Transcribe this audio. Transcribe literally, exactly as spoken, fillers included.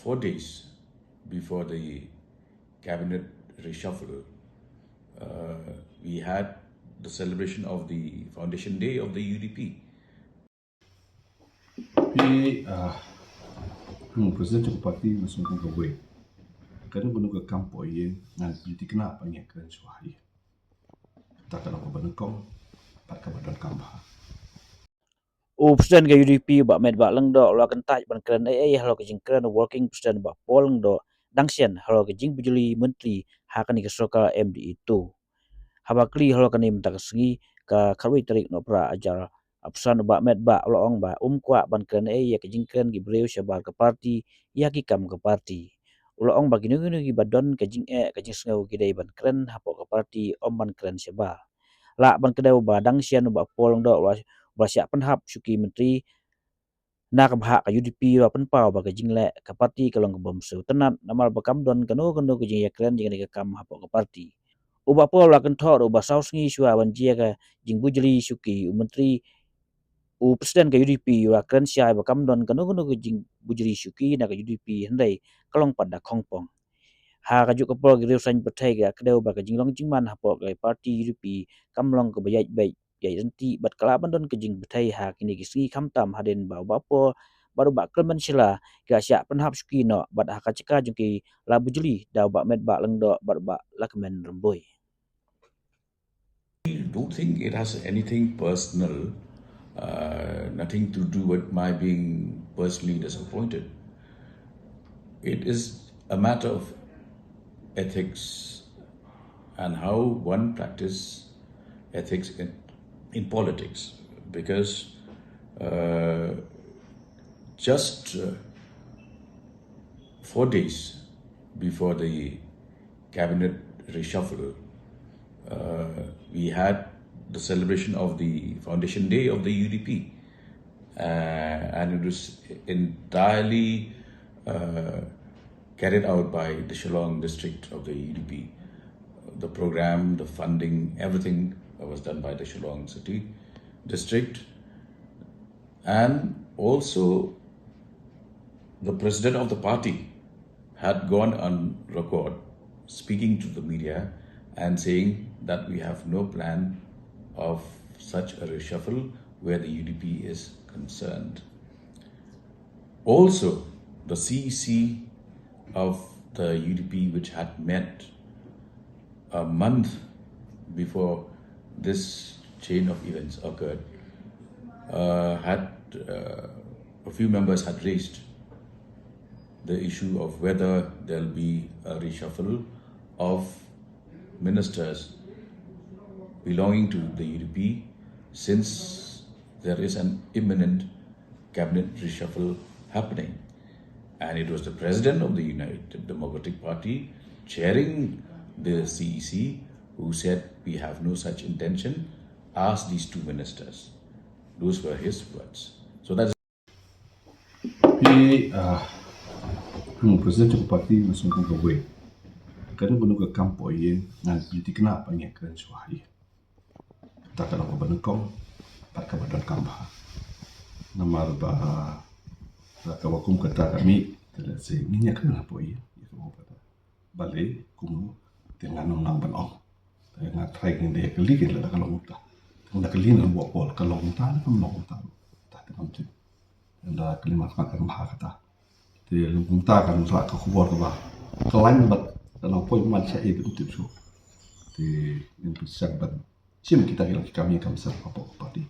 Four days before the cabinet reshuffle, uh, we had the celebration of the foundation day of the U D P. Phi, ah, hang president jong ka party na song ka wei. Ka dang kunu ka kam po yin ngan pyntikna pa ngi kren shuwa hi. Ta ka long ka ba nyngkong, pat ka ba donkam bha. U president ka U D P Bah Metbah Lyngdoh u la kyntait ban kren ei ei halor ka jingkren u working president Bah Paul Lyngdoh dang shen halor ka jingbujli myntri ha kane ka sorkar M D A two. Haba kylli halor kane mynta ka sngi ka khatwei tarik Nohprah hajar arphew san u Bah Metbah u la ong ba um kwah ban kren ei ei ïa ka jingkren ki briew shabar ka party ïa ki kam ka party. U la ong ba kino kino kiba don ka jingeh ka jingsngew ki dei ban kren hapoh ka party, ym ban kren shabar. Lah ban kdew ba dang shen u Bah Paul Lyngdoh u la, u la shah pynhap shuki myntri na ka bhah ka U D P, u la pynpaw ba ka jingleh ka party ka long kaba ym sngewtynnat namar ba kam don kano kano ka jingïakren jong kane ka kam hapoh ka party. U Bah Paul u la kynthoh ruh ba saw sngi shuwa ban jia ka jingbujli shuki u myntri, u president ka U D P u la kren shai ba kam don kano kano ka jingbujli shuki na ka U D P, hynrei ka long pat da khongpong. Ha kajuh ka por ki riewsaiñ pyrthei ki la kdew ba ka jinglong jingman hapoh ka party U D P kam long kaba ïaid beit ïaid ryntih bad ka lah ban don ka jingpyrthei ha kine ki sngi, khamtam hadien ba u Bah Paul bad u Bah Clement Shylla ki la shah pynhap shuki noh bad ha ka jaka jong ki la bujli da u Bah Metbah Lyngdoh bad u Bah Lahkmen Rymbui. I don't think it has anything personal, uh, nothing to do with my being personally disappointed. It is a matter of ethics and how one practice ethics in, in politics. Because, uh, just, uh, four days before the cabinet reshuffle, uh, we had the celebration of the foundation day of the U D P, uh, and it was entirely, uh, carried out by the Shillong district of the U D P. The program, the funding, everything was done by the Shillong city district. And also, the president of the party had gone on record speaking to the media and saying that we have no plan of such a reshuffle where the U D P is concerned. Also, the C E C of the U D P, which had met a month before this chain of events occurred, uh, had, uh, a few members had raised the issue of whether there'll be a reshuffle of ministers belonging to the U D P, since there is an imminent cabinet reshuffle happening. And it was the president of the United Democratic Party, chairing the C E C, who said, "We have no such intention. Ask these two ministers." Those were his words. So that's Phi, ah, hang president jong ka party na song ka wei. Ka dang kunu ka kam po yin ngan pyntikna pa ngi kren shuwa hi. Ta ka long ka ba nyngkong, pat ka ba donkam bha. Namar ba, ah, ka ba kum kata ka mih, te lehse ngin ïa kren hapoh ïing, ïa ka ba kata. Balei, kumno, te ngan ym nang ban ong. Te nga try ngin da kylli, ngin da ka long kumta. Te nga da kylli na u Bah Paul, ka long kumta, ne kam long kumta. Ta te ngam tip. Nga da kylli ma ka bha kata. Te long kumta kan sa ka khubor kaba ka lain bad ka nang poi man sha ïa ka tip shuh. Te ngin pynshai ban shim kita ki long ki kam ïa kam sar hapoh ka party.